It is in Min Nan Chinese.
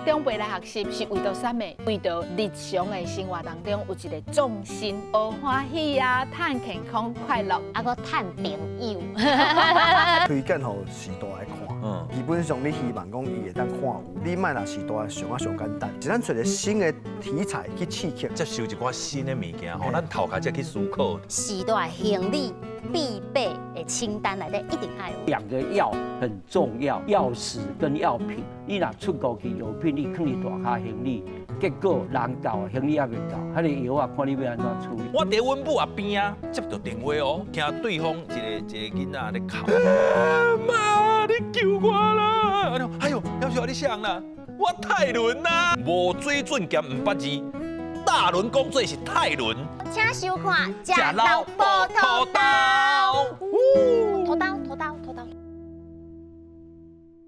長輩來學習是為著啥物？為著日常的生活當中有一個重心，學歡喜啊，趁健康快樂，啊，閣趁朋友。推薦予序大來看，基本上你希望講伊會當看有，你莫若序大想啊上簡單，是咱揣一個新的題材去刺激，接受一寡新的物件吼，咱頭殼才去思考。序大行李必備的清單內底一定愛有。兩個藥很重要，藥匙跟藥品。你若出國去藥品，你囥佇大跤行李，結果人到行李猶未到，彼个藥仔看你欲按怎處理。我佇阮母後邊仔接著電話哦，聽對方一个一个囡仔咧哭，媽，你救我啦！哎喲，夭壽你啥人啦？我泰倫啊，無水準兼毋捌字，大倫講做是泰倫。請收看《食老無吐豆》。